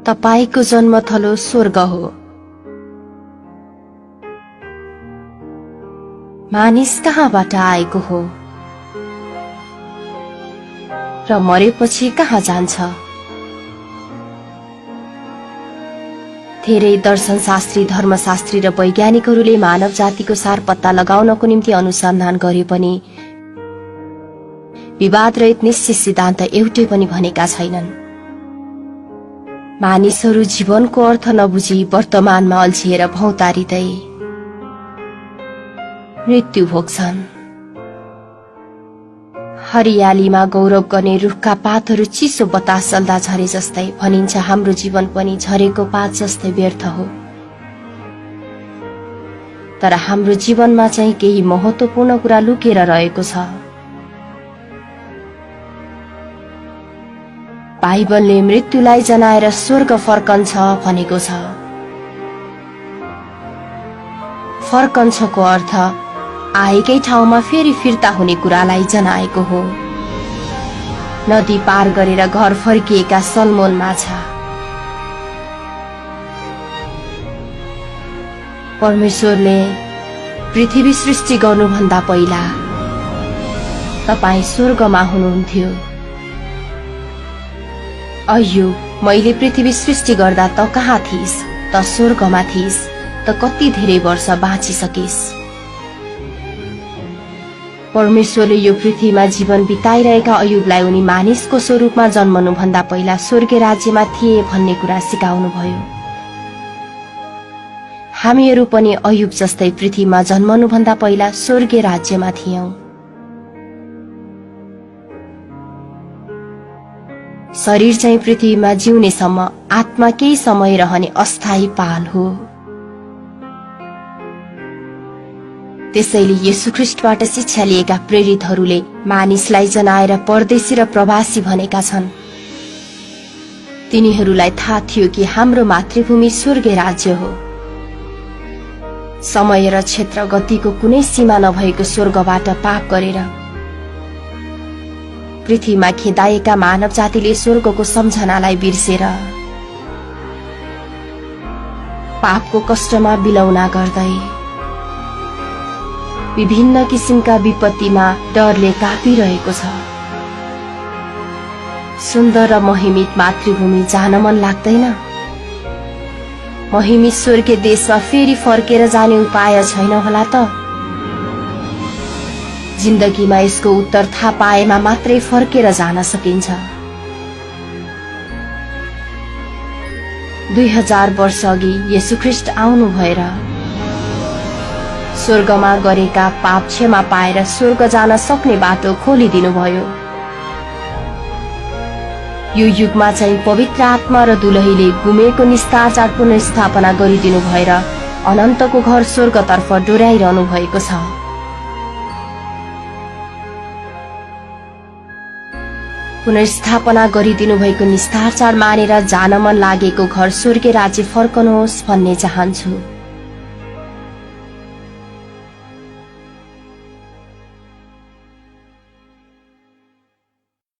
तपाईको जन्मथलो स्वर्ग हो। मानिस कहाँबाट आएको हो र मरेपछि कहाँ जान्छ? धेरै दर्शनशास्त्री, धर्मशास्त्री र वैज्ञानिकहरूले मानव जातिको सार पत्ता लगाउनको निम्ति अनुसन्धान गरे पनि विवाद रहित निश्चित सिद्धान्त एउटै पनि भनेका छैनन्। मानिसहरू जीवनको अर्थ नबुझी वर्तमानमा अल्झिएर भौतारिँदै मृत्यु भोग्छन्। हरियालीमा गौरव गर्ने रुखका पातहरू चिसो बतास चल्दा झरे जस्तै भनिन्छ हाम्रो जीवन पनि झरेको पात जस्तै व्यर्थ हो। तर हाम्रो जीवनमा चाहिँ केही महत्त्वपूर्ण कुरा लुकेर रहेको छ। बाइबलले मृत्युलाई जनाएर स्वर्ग फर्कन्छ भनेको छ। फर्कन्छको अर्थ आएकै ठाउँमा फेरि फिर्ता हुने कुरालाई जनाएको हो। नदी पार गरेर घर फर्किएका सलमोन माछा। परमेश्वरले पृथ्वी सृष्टि गर्नुभन्दा पहिला तपाईँ स्वर्गमा हुनुहुन्थ्यो। अय्यो, मैले पृथ्वी सृष्टि गर्दा त कहाँ थिइस्? त स्वर्गमा थिइस्। त कति धेरै वर्ष बाँचिसकिस्। परमेश्वरले यो पृथ्वीमा जीवन बिताइरहेका अयुबलाई उनी मानिसको स्वरूपमा जन्मनु भन्दा पहिला स्वर्गीय राज्यमा थिए भन्ने कुरा सिकाउनु भयो। हामीहरू पनि अयुब जस्तै पृथ्वीमा जन्मनु भन्दा पहिला स्वर्गीय राज्यमा थियौं। शरीर चाहिँ पृथ्वीमा जिउनेसम्म, आत्मा केही समय रहने अस्थायी पाल हो। त्यसैले येशू ख्रीष्टबाट शिक्षा लिएका प्रेरितहरूले मानिसलाई जनाएर परदेशी र प्रवासी भनेका छन्। तिनीहरूलाई थाहा थियो कि हाम्रो मातृभूमि स्वर्गीय राज्य हो। समय र क्षेत्र गतिको कुनै सीमा नभएको स्वर्गबाट पाप गरेर पृथ्वीमा खेदाएका मानव जातिले स्वर्गको सम्झनालाई बिर्सेर पापको कष्टमा बिलौना गर्दै विभिन्न किसिमका विपत्तिमा डरले कापिरहेको छ। सुन्दर र महिमित मातृभूमि जान मन लाग्दैन? महिमित स्वर्गीय देशमा फेरि फर्केर जाने उपाय छैन होला त? जिन्दगीमा यसको उत्तर थाहा पाएमा मात्रै फर्केर जान सकिन्छ। 2000 वर्ष अघि येशू ख्रीष्ट आउनु भएर स्वर्गमा गरेका पाप क्षमा पाएर स्वर्ग जान सक्ने बाटो खोलिदिनु भयो। यो युगमा चाहिँ पवित्र आत्मा र दुलहीले गुमेको निस्तार पुनर्स्थापना गरिदिनु भएर अनन्तको घर स्वर्गतर्फ डोर्याइरहनु भएको छ। पुनर्स्थापना गरिदिनु भएको निस्तार मानेर जान मन लागेको घर स्वर्गीय राज्य फर्कनुहोस् भन्ने चाहन्छु।